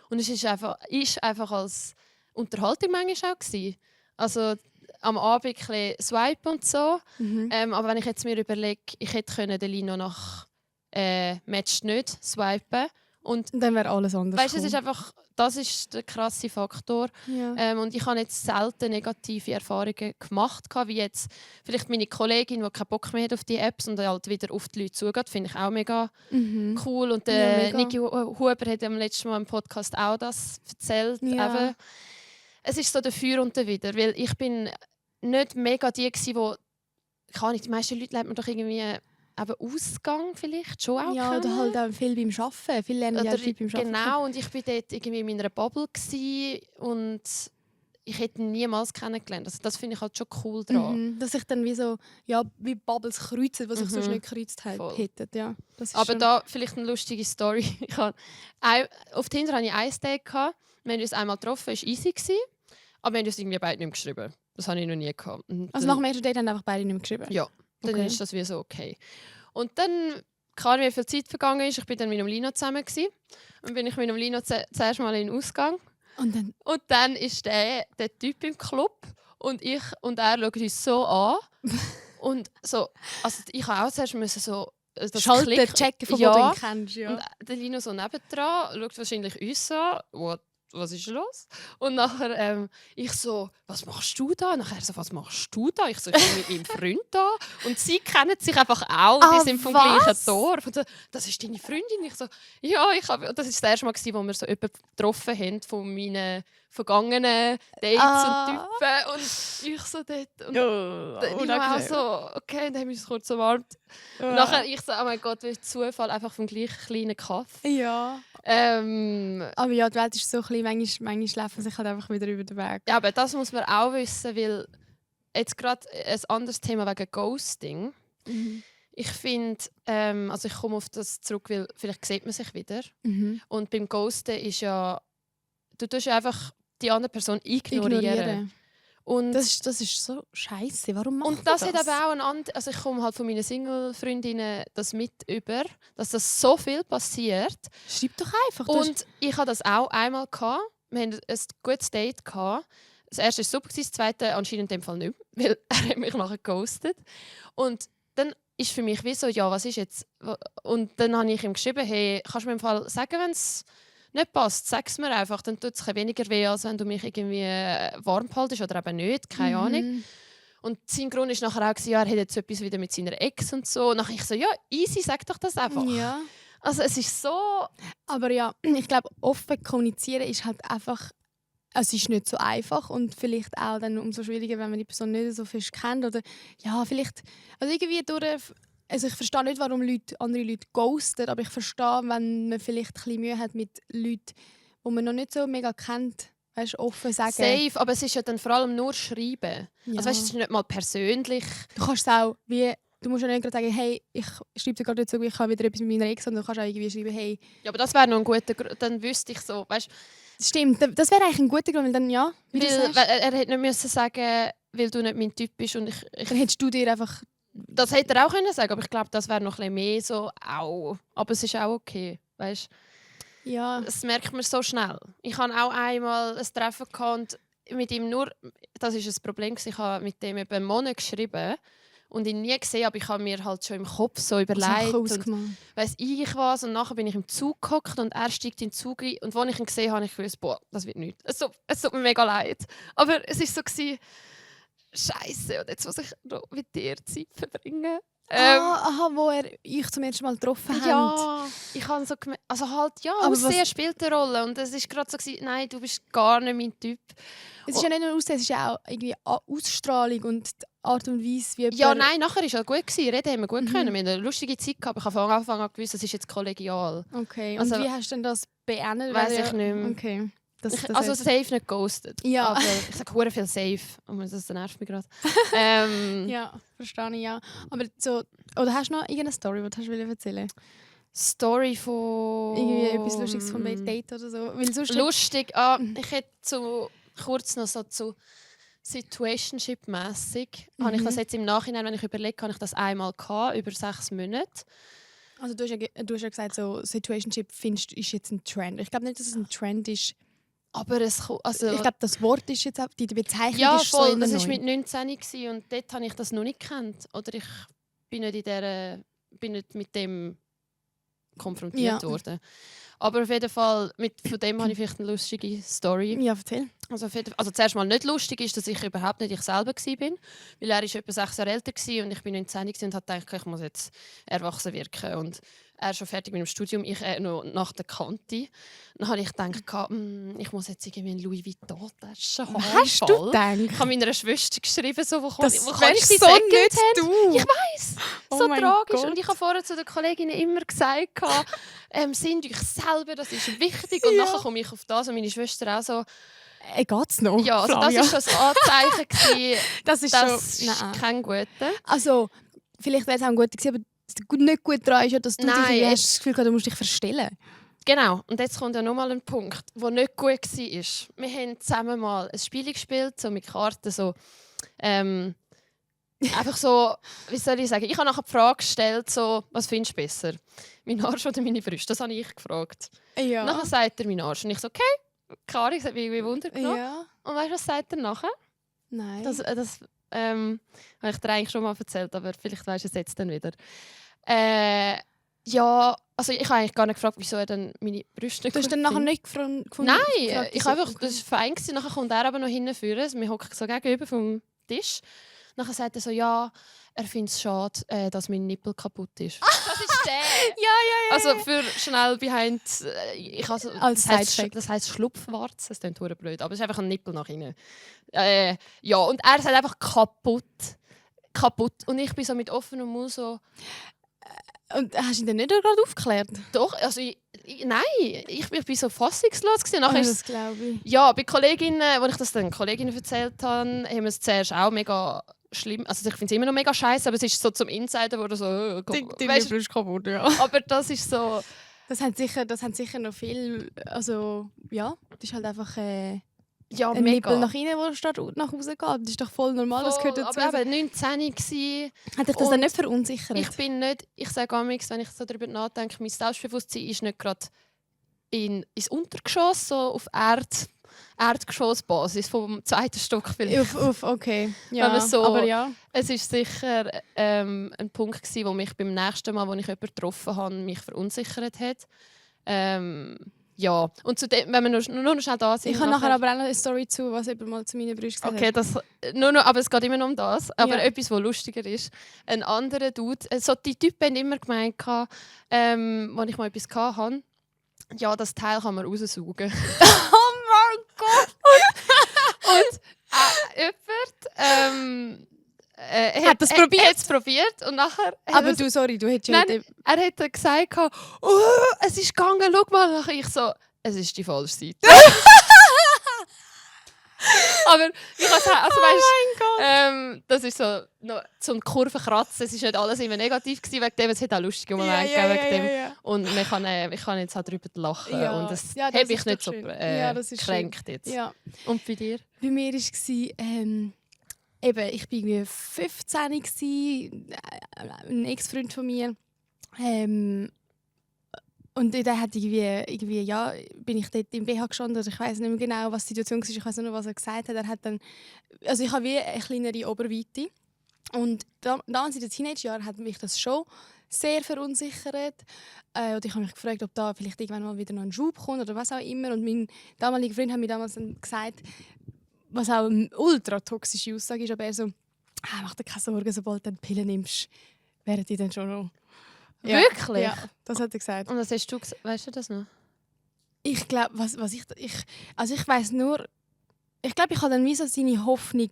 Und es ist einfach als Unterhaltung manchmal auch gewesen. Also am Abend ein bisschen swipen und so. Aber wenn ich jetzt mir überlege, ich hätte den Lino nach Match nicht swipen und dann wäre alles anders. Weißt, es ist einfach, das ist der krasse Faktor. Ja. Und ich habe jetzt selten negative Erfahrungen gemacht, wie jetzt vielleicht meine Kollegin, die keinen Bock mehr hat auf die Apps und halt wieder auf die Leute zugeht, finde ich auch mega cool. Und Niki Huber hat am letzten Mal im Podcast auch das erzählt. Ja. Eben. Es ist so der Für und der Wider, weil ich bin nicht mega die gewesen, die meisten Leute lernt man doch irgendwie eben Ausgang vielleicht schon auch ja, kennen. oder halt auch viel beim Arbeiten. Viele lernen ja viel beim Arbeiten. Genau, und ich war dort irgendwie in meiner Bubble und ich hätte ihn niemals kennengelernt. Also das finde ich halt schon cool daran. Dass sich dann wie Bubbles kreuzen, was sich sonst nicht gekreuzt hätten. Ja, das ist aber schon... da vielleicht eine lustige Story. Auf Tinder hatte ich ein Date. Wir haben uns einmal getroffen, es war easy. Aber wir haben uns irgendwie beide nicht mehr geschrieben. Das habe ich noch nie gehabt. Also nach dem ersten Date haben einfach beide nicht mehr geschrieben? Ja, dann ist das wie so okay. Und dann keine Ahnung, wie viel Zeit vergangen ist. Ich war dann mit dem Lino zusammen. Und bin ich mit dem Lino zuerst mal in den Ausgang. Und dann ist der Typ im Club. Und ich und er schauen uns so an. Und so, also ich habe auch zuerst müssen so das Schalten, checken, von wo du ihn kennst. Ja. Und der Lino so nebendran schaut wahrscheinlich uns an. Was ist los? Und nachher ich so, was machst du da? Nachher so, was machst du da? Ich so, ich bin mit meinem Freund da. Und sie kennen sich einfach auch. Die sind vom gleichen Dorf. Und so, das ist deine Freundin? Ich so, ja, das war das erste Mal, wo wir so jemanden getroffen haben von meinen vergangenen Dates und Typen. Und ich so dort. Und ich war auch so, okay, dann haben wir uns kurz umarmt. Und nachher ich so, oh mein Gott, wie Zufall, einfach vom gleichen kleinen Kaff. Ja. Aber ja, die Welt ist so klein, manchmal schläft man sich halt einfach wieder über den Weg. Ja, aber das muss man auch wissen, weil jetzt gerade ein anderes Thema wegen Ghosting. Mhm. Ich finde, also ich komme auf das zurück, weil vielleicht sieht man sich wieder. Mhm. Und beim Ghosten ist ja, du tust ja einfach die andere Person ignorieren. Und das ist so scheiße. Warum macht und das man hat aber auch ein anderes. Also ich komme halt von meinen Single-Freundinnen das mit über, dass das so viel passiert. Schreib doch einfach. Und ich hatte das auch einmal gehabt. Wir hatten ein gutes Date gehabt. Das erste war super, das zweite anscheinend in dem Fall nicht mehr, weil er hat mich nachher ghostet. Und dann ist für mich wie so, ja, was ist jetzt? Und dann habe ich ihm geschrieben, hey, kannst du mir im Fall sagen, wenn es nicht passt, sag es mir einfach, dann tut es weniger weh, als wenn du mich irgendwie warm haltest oder eben nicht, keine Ahnung. Und sein Grund war nachher auch, ja, er hat jetzt etwas wieder mit seiner Ex und so. Und nachher ich so, ja, easy, sag doch das einfach. Ja. Also es ist so... Aber ja, ich glaube, offen kommunizieren ist halt einfach, es ist nicht so einfach und vielleicht auch dann umso schwieriger, wenn man die Person nicht so fest kennt oder ja, vielleicht, also irgendwie also ich verstehe nicht, warum andere Leute ghosten, aber ich verstehe, wenn man vielleicht ein bisschen Mühe hat mit Leuten, die man noch nicht so mega kennt, weißt, offen sagen. Safe, aber es ist ja dann vor allem nur schreiben. Ja. Also weißt, es ist nicht mal persönlich. Du kannst es auch, du musst ja nicht gerade sagen, hey, ich schreibe dir gerade dazu, ich habe wieder etwas mit meiner Ex, sondern du kannst auch irgendwie schreiben, hey. Ja, aber das wäre noch ein guter Grund, dann wüsste ich so, weißt. Stimmt, das wäre eigentlich ein guter Grund, weil dann ja, weil er hätte nicht müssen sagen, weil du nicht mein Typ bist und ich dann hättest du dir einfach... Das hätte er auch können sagen, aber ich glaube, das wäre noch ein bisschen mehr so, au. Aber es ist auch okay, weißt. Ja. Das merkt man so schnell. Ich hatte auch einmal ein Treffen und mit ihm nur, das ist ein Problem, ich habe mit dem über einen Monat geschrieben und ihn nie gesehen, aber ich habe mir halt schon im Kopf so überlegt und weiss ich was und nachher bin ich im Zug gehockt und er steigt in den Zug ein und als ich ihn gesehen habe, habe ich gewusst, boah, das wird nichts. Es tut mir mega leid. Aber es war so, Scheiße, und jetzt muss ich noch mit dir Zeit verbringen. Wo er euch zum ersten Mal getroffen hat. Ja, ich habe so gemerkt, also halt, ja, Aussehen spielt eine Rolle. Und es war gerade so, nein, du bist gar nicht mein Typ. Es ist ja nicht nur Aussehen, es ist ja auch irgendwie Ausstrahlung und die Art und Weise, wie ja, nein, nachher war es gut. Reden haben wir gut können. Wir hatten eine lustige Zeit gehabt. Ich habe von Anfang an gewusst, das ist jetzt kollegial. Okay, also, und wie hast du denn das beendet? Weiss ich nicht mehr. Okay. Also safe nicht ghostet. Ja. Aber ich sage hure viel safe. Und das nervt mich gerade. Ja, verstehe ich ja. Aber so, oder hast du noch irgendeine Story, die du erzählen willst? Story von... Irgendwie etwas Lustiges vom Date oder so? Weil sonst lustig? Ich hätte so kurz noch so zu Situationship-mässig. Habe ich das jetzt im Nachhinein, wenn ich überlege, habe ich das einmal gehabt, über 6 Monate. Also du hast ja gesagt, so Situationship findest ist jetzt ein Trend. Ich glaube nicht, dass es ein Trend ist. Aber also, ich glaube, das Wort ist jetzt auch, die Bezeichnung ja, ist voll, so das war mit 19 und dort habe ich das noch nicht gekannt. Oder ich bin nicht mit dem konfrontiert worden. Aber auf jeden Fall, von dem habe ich vielleicht eine lustige Story. Ja, erzähl. Also zuerst mal nicht lustig ist, dass ich überhaupt nicht ich selber war. Weil er war etwa 6 Jahre älter und ich bin 19 und habe gedacht, ich muss jetzt erwachsen wirken. Und er ist schon fertig mit dem Studium, ich noch nach der Kante. Dann habe ich gedacht, ich muss jetzt irgendwie eine Louis Vuitton-Tasche haben. Hast du gedacht? Ich habe meiner Schwester geschrieben, so, wo das kannst du so nicht du. Ich weiss, oh so tragisch. Gott. Und ich habe vorher zu den Kolleginnen immer gesagt, sind euch selber, das ist wichtig. Und nachher komme ich auf das und meine Schwester auch so, geht's noch? ja, also das war schon ein Anzeichen. Das ist kein guter. Also, vielleicht wäre es auch ein guter gewesen, aber nicht gut daran ist ja, dass du dich hast das Gefühl hast, du musst dich verstellen. Genau, und jetzt kommt ja nochmal ein Punkt, der nicht gut war. Wir haben zusammen mal ein Spiel gespielt, so mit Karten, so einfach so, wie soll ich sagen, ich habe nachher die Frage gestellt, so, was findest du besser? Mein Arsch oder meine Brüste? Das habe ich gefragt. Ja. Nachher sagt er mein Arsch. Und ich so, okay, Kari, wie Wunder genommen. Ja. Und weißt du, was sagt er nachher? Nein. Das habe ich dir eigentlich schon mal erzählt, aber vielleicht weißt du es jetzt dann wieder. Ja, also ich habe eigentlich gar nicht gefragt, wieso er dann meine Brüste Du hast dann nachher nicht gefunden? Nein, gefragt, ich habe einfach, das war fein. Nachher kommt er aber noch hinführen. Wir hocken so gegenüber vom Tisch. Nachher sagt er so, ja, er findet es schade, dass mein Nippel kaputt ist. Das ist der! Ja. Also für schnell behind, ich also, Als Sidefact. das heisst Schlupfwarze, das klingt verdammt blöd, aber es ist einfach ein Nippel nach innen. Ja, und er sagt einfach kaputt. Und ich bin so mit offenem Mund so, Und hast du ihn dann nicht gerade aufgeklärt? doch, also nein, ich bin so fassungslos gewesen. Nachher ist das glaube ich. ja, bei Kolleginnen, als ich das dann Kolleginnen erzählt habe, haben wir es zuerst auch mega schlimm. Also ich finde es immer noch mega scheiße, aber es ist so zum Insider, wo du so, Weißt du, kaputt, ja. aber das ist so. Das haben sicher noch viel. Also ja, das ist halt einfach Ja, ein mega. Nippel nach innen, der statt nach Hause geht. Das ist doch voll normal, das gehört dazu. Aber eben 19 gsi. Hat dich das dann nicht verunsichert? Ich sage amigs, wenn ich so darüber nachdenke, mein Selbstbewusstsein ist nicht gerade ins Untergeschoss, so auf Erdgeschossbasis vom 2. Stock vielleicht. Okay. Ja, Wenn man so- aber ja. Es ist sicher ein Punkt gewesen, wo mich beim nächsten Mal, wo ich jemanden getroffen habe, mich verunsichert hat. Ja, und zudem, wenn wir nur noch schnell da sind. Ich habe nachher aber auch noch eine Story zu, was jemand mal zu meinen Brüsten gesagt Okay, aber es geht immer noch um das. Aber Ja. etwas, was lustiger ist. Ein anderer Dude, so die Typen haben immer gemeint, als ich mal etwas hatte, ja, das Teil kann man raussaugen. Oh mein Gott! Und jemand Hat das probiert? hat es probiert und nachher hat Aber er's- du, sorry, du hättest ja Nein, er hat dann gesagt, oh, es ist gegangen, schau mal. Nachher ich so, es ist die falsche Seite. Aber ich also weißt, das ist so noch zum Kurven kratzen. Es ist nicht alles immer negativ gewesen, wegen dem. Es hat auch lustige Momente gegeben wegen dem. ja. Und ich kann jetzt auch darüber lachen. Ja. Und das Ja, das habe ich ist nicht doch so schön. Ja, das ist gekränkt jetzt. Ja. Und bei dir? Bei mir war es, eben, ich war irgendwie 15 gsi, ein Ex-Freund von mir. Und dann hat irgendwie, ja, bin ich dort im BH gestanden. Also ich weiß nicht mehr genau, was die Situation war. Ich weiß nur, was er gesagt hat. Er hat dann, also ich habe wie eine kleinere Oberweite. Und damals in den Teenagerjahren hat mich das schon sehr verunsichert. Und ich habe mich gefragt, ob da vielleicht irgendwann mal wieder noch ein Schub kommt oder was auch immer. Und mein damaliger Freund hat mir damals dann gesagt, was auch eine ultra toxische Aussage ist, aber er so, mach dir keine Sorgen, sobald du die Pillen nimmst, werden die dann schon noch... Ja. Wirklich? Ja, das hat er gesagt. Und was hast du gesagt? Weißt du das noch? Ich glaube, ich weiß nur, ich glaube, ich habe dann wie so seine Hoffnung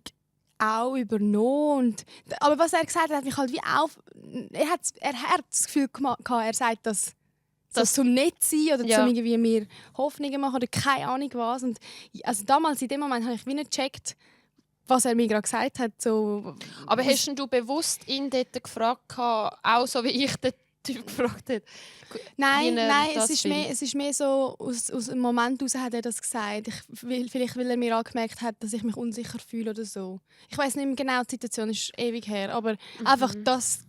auch übernommen. Aber was er gesagt hat mich halt wie auch, er hat das Gefühl gehabt, er sagt, dass das zum Nettsein oder Ja. zum irgendwie mir Hoffnungen machen oder keine Ahnung was. Und also damals in dem Moment habe ich wie nicht gecheckt, was er mir gerade gesagt hat. So, Aber hast du bewusst ihn dort gefragt, auch so wie ich den Typ gefragt habe? Nein, Wie er nein, das es ist mehr so, aus dem Moment heraus hat er das gesagt. Vielleicht, weil er mir angemerkt hat, dass ich mich unsicher fühle oder so. Ich weiß nicht mehr genau, die Situation ist ewig her, aber einfach das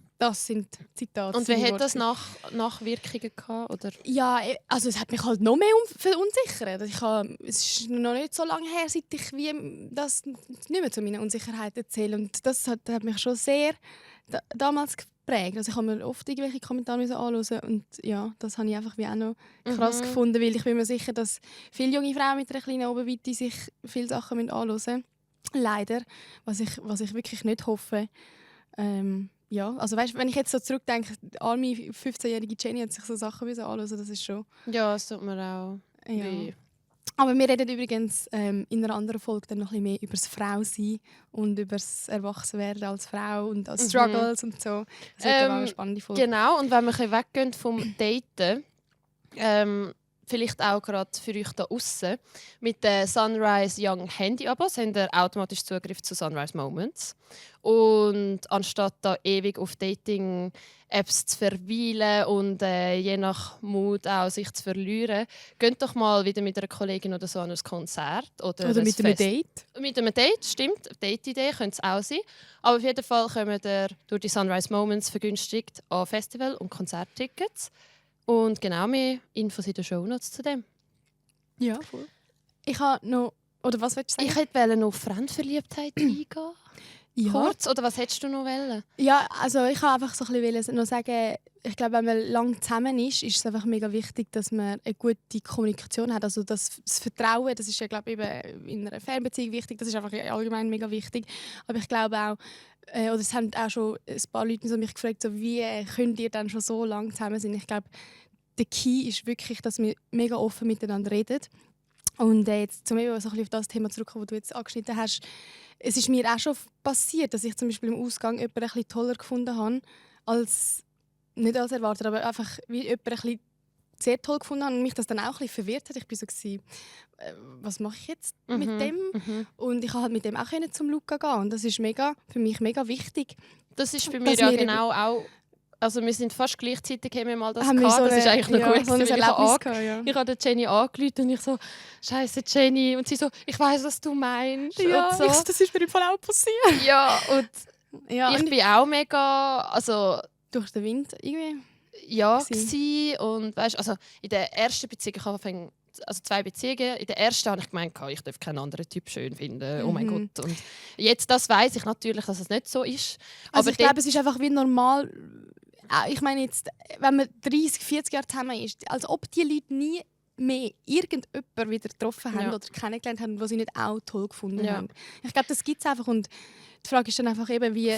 sind Zitate. Und wie seine hat das Worte. Nachwirkungen gehabt? Oder? Ja, also es hat mich halt noch mehr verunsichert. Es ist noch nicht so lange her, seit ich wie das nicht mehr zu meiner Unsicherheit erzähle. Und das hat mich schon sehr damals geprägt. Also ich habe mir oft irgendwelche Kommentare anschauen und ja, das habe ich einfach wie auch noch krass gefunden, weil ich bin mir sicher, dass viele junge Frauen mit einer kleinen Oberweite sich viele Sachen anschauen müssen. Leider, was ich wirklich nicht hoffe. Ja, also weißt, wenn ich jetzt so zurückdenke, die arme 15-jährige Jenny hat sich so Sachen anschauen, das ist schon... Ja, das tut mir auch weh. Ja. Aber wir reden übrigens in einer anderen Folge dann noch ein bisschen mehr über das Frausein und über das Erwachsenwerden als Frau und als Struggles und so. Das wird aber auch eine spannende Folge. Genau, und wenn wir ein bisschen weggehen vom Daten, vielleicht auch gerade für euch da außen. Mit den Sunrise Young Handy-Abos habt ihr automatisch Zugriff zu Sunrise Moments. Und anstatt da ewig auf Dating-Apps zu verweilen und je nach Mut auch sich zu verlieren, geht doch mal wieder mit einer Kollegin oder so an ein Konzert. Oder mit einem Date. Mit einem Date, stimmt. Date-Idee könnte es auch sein. Aber auf jeden Fall kommen ihr durch die Sunrise Moments vergünstigt an Festival- und Konzerttickets. Und genau, mehr Infos in den Shownotes zu dem. Ja, voll. Ich habe noch... Oder was willst du sagen? Ich hätte noch auf Fremdverliebtheit eingehen. Ja. Kurz, oder was hättest du noch wollen? Ja, also ich kann einfach so ein bisschen noch sagen, ich glaube, wenn man lang zusammen ist es einfach mega wichtig, dass man eine gute Kommunikation hat. Also das Vertrauen, das ist ja, glaube ich, eben in einer Fernbeziehung wichtig, das ist einfach allgemein mega wichtig. Aber ich glaube auch, oder es haben auch schon ein paar Leute mich gefragt, so, wie könnt ihr dann schon so lange zusammen sein? Ich glaube, der Key ist wirklich, dass wir mega offen miteinander reden. Und jetzt zum Beispiel so ein bisschen auf das Thema zurückkommen, das du jetzt angeschnitten hast. Es ist mir auch schon passiert, dass ich zum Beispiel im Ausgang jemanden ein bisschen toller gefunden habe, nicht als erwartet, aber einfach wie jemanden ein bisschen sehr toll gefunden habe und mich das dann auch ein bisschen verwirrt hat. Ich war so, was mache ich jetzt mit dem? Und ich konnte halt mit dem auch zum Luca gehen. Und das ist für mich mega wichtig. Das ist bei mir ja genau auch... Also wir sind fast gleichzeitig, haben wir mal das gehabt. So das ist eigentlich noch gut. So ein Erlebnis gehabt, ja. Ich habe Jenny angerufen und ich so, «Scheiße, Jenny!» Und sie so, «Ich weiss, was du meinst!» Ja, und so. Das ist mir im Fall auch passiert. Ja, und ja, ich bin auch mega... Also, durch den Wind irgendwie? Ja, und weißt, also in der ersten Beziehung, ich habe also 2 Beziehungen. In der ersten habe ich gemeint, ich darf keinen anderen Typ schön finden. Oh mein Gott. Und jetzt das weiss ich natürlich, dass es nicht so ist. Also aber ich glaube, es ist einfach wie normal. Ich meine jetzt, wenn man 30, 40 Jahre zusammen ist, als ob die Leute nie mehr irgendjemanden wieder getroffen haben oder kennengelernt haben, was sie nicht auch toll gefunden haben. Ich glaube, das gibt es einfach. Und die Frage ist dann einfach eben, wie...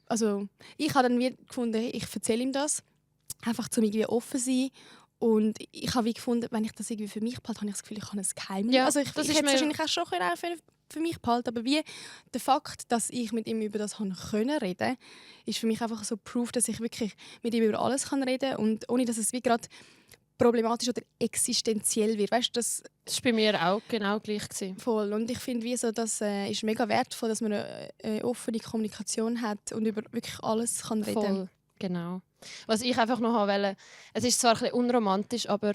Also ich habe dann wie gefunden, ich erzähle ihm das, einfach um irgendwie offen zu sein. Und ich habe wie gefunden, wenn ich das irgendwie für mich behalte, habe ich das Gefühl, ich habe ein Geheimnis. Ja, also ich hätte es wahrscheinlich auch schon für mich behalten, aber wie der Fakt, dass ich mit ihm über das reden konnte, ist für mich einfach so Proof, dass ich wirklich mit ihm über alles reden kann und ohne, dass es wie gerade problematisch oder existenziell wird. Weißt, das war bei mir auch genau gleich gewesen. Voll. Und ich finde, das ist mega wertvoll, dass man eine offene Kommunikation hat und über wirklich alles kann reden. Voll, genau. Was ich einfach noch wollte, es ist zwar ein bisschen unromantisch, aber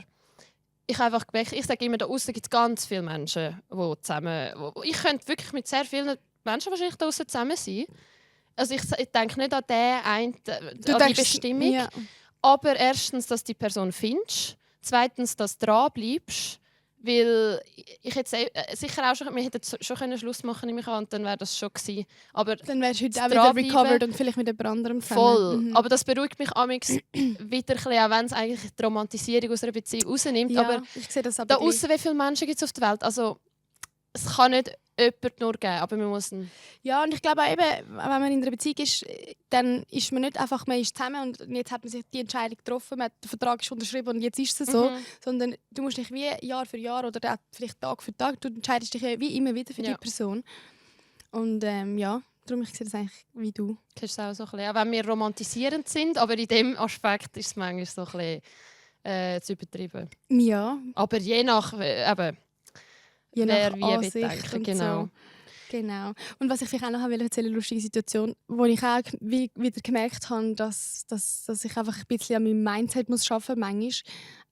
ich sage immer, da außen gibt es ganz viele Menschen, die zusammen... Ich könnte wirklich mit sehr vielen Menschen wahrscheinlich da außen zusammen sein. Also ich denke nicht an den einen, an die Bestimmung. Ja. Aber erstens, dass die Person findest. Zweitens, dass du dranbleibst. Weil ich jetzt sicher auch schon, wir hätten schon Schluss machen können, und dann wäre das schon gewesen. Aber dann wärst du heute auch wieder recovered und vielleicht mit jemand anderem zusammen. Voll. Aber das beruhigt mich amigs wieder ein bisschen, auch wenn es eigentlich die Romantisierung aus einer Beziehung rausnimmt. Ja, aber ich sehe das aber da außen, wie viele Menschen gibt es auf der Welt? Also, es kann nicht jemand nur geben, aber man muss ihn... Ja, und ich glaube auch eben, wenn man in einer Beziehung ist, dann ist man nicht einfach, man ist zusammen und jetzt hat man sich die Entscheidung getroffen, der Vertrag ist unterschrieben und jetzt ist es so, sondern du musst dich wie Jahr für Jahr oder vielleicht Tag für Tag, du entscheidest dich wie immer wieder für die Person. Und darum ich sehe das eigentlich wie du. Das ist auch so ein bisschen, auch wenn wir romantisierend sind, aber in diesem Aspekt ist es manchmal so ein bisschen zu übertrieben. Ja. Aber je nach... Je nach wie Ansicht und genau. So. Genau. Und was ich vielleicht auch noch erzählen, eine lustige Situation, wo ich auch wieder gemerkt habe, dass ich einfach ein bisschen an meinem Mindset muss arbeiten muss.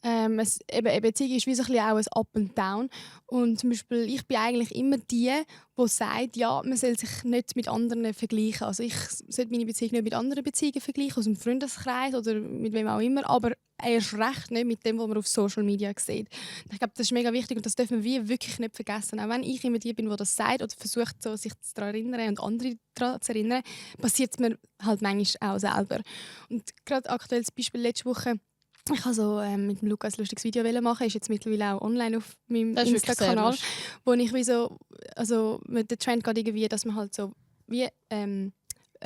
Manchmal. Eine Beziehung ist wie so ein bisschen auch ein Up and Down. Und zum Beispiel, ich bin eigentlich immer die sagt, ja, man soll sich nicht mit anderen vergleichen. Also ich sollte meine Beziehung nicht mit anderen Beziehungen vergleichen, aus dem Freundeskreis oder mit wem auch immer, aber erst recht nicht mit dem, was man auf Social Media sieht. Ich glaube, das ist mega wichtig und das dürfen wir wirklich nicht vergessen. Auch wenn ich immer die bin, die das sagt oder versucht, so, sich daran zu erinnern und andere daran zu erinnern, passiert es mir halt manchmal auch selber. Und gerade aktuelles Beispiel letzte Woche, ich wollte so mit dem Lukas ein lustiges Video machen, ist jetzt mittlerweile auch online auf meinem Insta-Kanal, wo ich wie so, also mit der Trend geht irgendwie, dass man halt so wie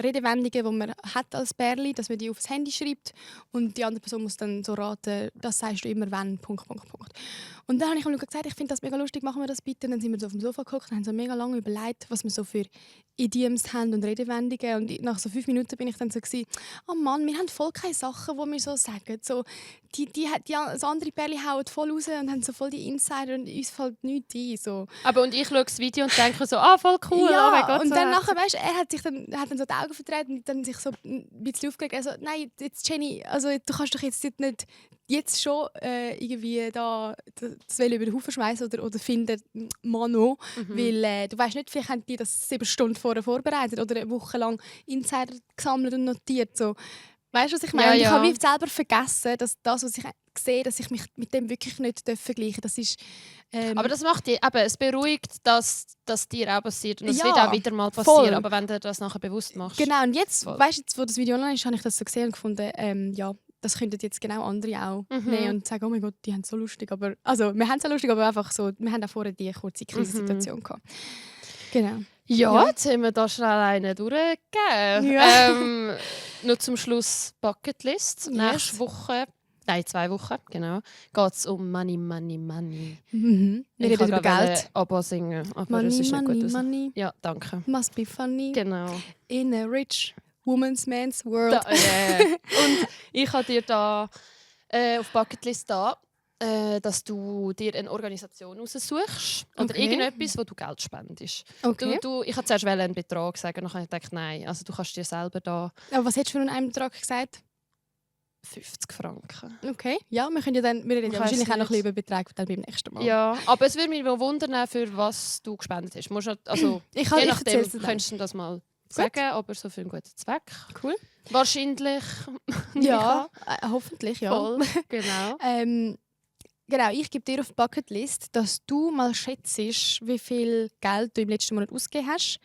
Redewendungen, die man hat als Bärli, dass man die aufs Handy schreibt und die andere Person muss dann so raten, das sagst du immer, wenn, .. Und dann habe ich ihm gesagt, ich finde das mega lustig, machen wir das bitte. Und dann sind wir so auf dem Sofa geguckt und haben so mega lange überlegt, was wir so für Idioms haben und Redewendungen. Und nach so 5 Minuten bin ich dann so gewesen, oh Mann, wir haben voll keine Sachen, die wir so sagen. So, so andere Bärli hauen voll raus und haben so voll die Insider und uns fällt nichts ein. So. Aber und ich schaue das Video und denke so, voll cool, ja, oh mein Gott. und so dann nachher, weißt, er hat dann so die Augen verdreht und dann sich so ein bisschen aufgeregt. Also, nein, jetzt Jenny, also, du kannst doch jetzt nicht jetzt schon irgendwie da das Velo über den Haufen schmeißen oder finden Mano, weil du weißt nicht, vielleicht haben die das 7 Stunden vorher vorbereitet oder eine Woche lang Insider gesammelt und notiert. So. Weißt du, was ich meine? Ja, Und ich ja. habe wie selber vergessen, dass das, was ich sehe, dass ich mich mit dem wirklich nicht vergleichen darf. Das ist, aber das macht dich, eben, es beruhigt, dass dir auch passiert. Und es Ja, wird auch wieder mal passieren, voll. aber wenn du das nachher bewusst machst. genau, und jetzt, Voll. weißt du, wo das Video online ist, habe ich das so gesehen und gefunden, ja, das könnten jetzt genau andere auch nehmen und sagen, oh mein Gott, die haben es so lustig. Aber, also, wir haben es so lustig, aber einfach so, wir haben auch vorher die kurze Krisensituation gehabt. Genau. Ja, jetzt haben wir da schnell einen durchgegeben. Ja. Nur zum Schluss Bucketlist. Yes. Nächste Woche, 2 Wochen, genau, geht es um Money, Money, Money. Mhm. Wir reden über Geld. Aber singen, aber Money, es ist nicht money, gut. money. Ja, danke. Must be funny. Genau. In a rich woman's man's world. Und ich habe dir da auf Bucketlist da, dass du dir eine Organisation raussuchst oder Okay. irgendetwas, wo du Geld spendest. Okay. Ich wollte zuerst einen Betrag sagen, dann habe ich gedacht, nein, also du kannst dir selber da Aber was hättest du für einen Betrag gesagt? 50 Franken. Okay. Ja, wir reden ja Ich wahrscheinlich weiss auch noch ein nicht. bisschen über Beträge dann beim nächsten Mal. Ja, aber es würde mich mal wundern, für was du gespendet hast. Musst nicht, also, Ich je nachdem erzähl's dir dann. könntest du das mal sagen, aber so für einen guten Zweck. Cool. Wahrscheinlich. Ja, hoffentlich, ja. Voll, genau. Genau, ich gebe dir auf die Bucketlist, dass du mal schätzt, wie viel Geld du im letzten Monat ausgegeben hast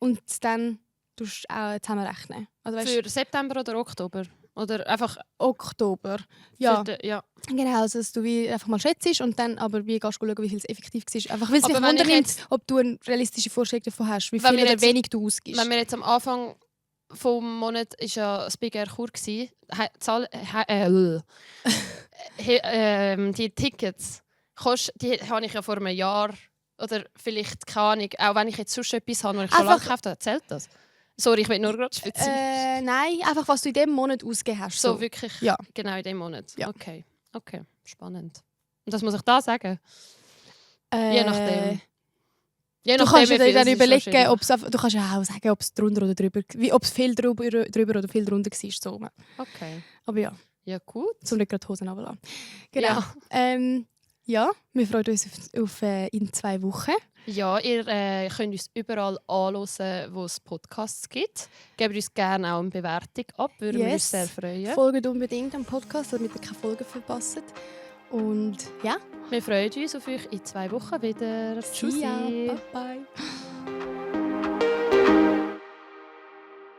und dann tust du auch zusammenrechnen. Also, weißt, Für September oder Oktober? Oder einfach Oktober. Ja, ja. genau, also dass du wie einfach mal schätzt und dann aber wie gehst du schauen, wie viel es effektiv war. Einfach, weil es mich Aber wenn ich wundernimmt, ob du eine realistische Vorstellung davon hast, wie Wenn viel wir oder jetzt- wenig du ausgibst. Wenn wir jetzt am Anfang vom Monat ist ja das Big Air Chur gsi, die Tickets, die habe ich ja vor einem Jahr oder vielleicht keine Ahnung, auch wenn ich jetzt sonst etwas habe, was ich schon lange Einfach- gekauft habe, zählt das? Sorry, ich will nur gerade spezifisch. Nein, einfach was du in diesem Monat ausgegeben hast. So wirklich Ja. genau in dem Monat. Ja. Okay, spannend. Und das muss ich da sagen? Je nachdem. Je Du nachdem, kannst wie dir viel dann es ist überlegen, wahrscheinlich. du kannst ja auch sagen, ob es drunter oder drüber, ob es viel drüber oder viel drunter war. So. Okay, Aber ja, ja gut. so nicht gerade die Hosen runterlassen. Genau. Ja. Ja, wir freuen uns auf in 2 Wochen. Ja, ihr könnt uns überall anhören, wo es Podcasts gibt. Gebt uns gerne auch eine Bewertung ab, würden wir uns sehr freuen. Folgt unbedingt am Podcast, damit ihr keine Folgen verpasst. Und ja, Wir freuen uns auf euch in 2 Wochen wieder. see ya. Tschüssi. Bye bye.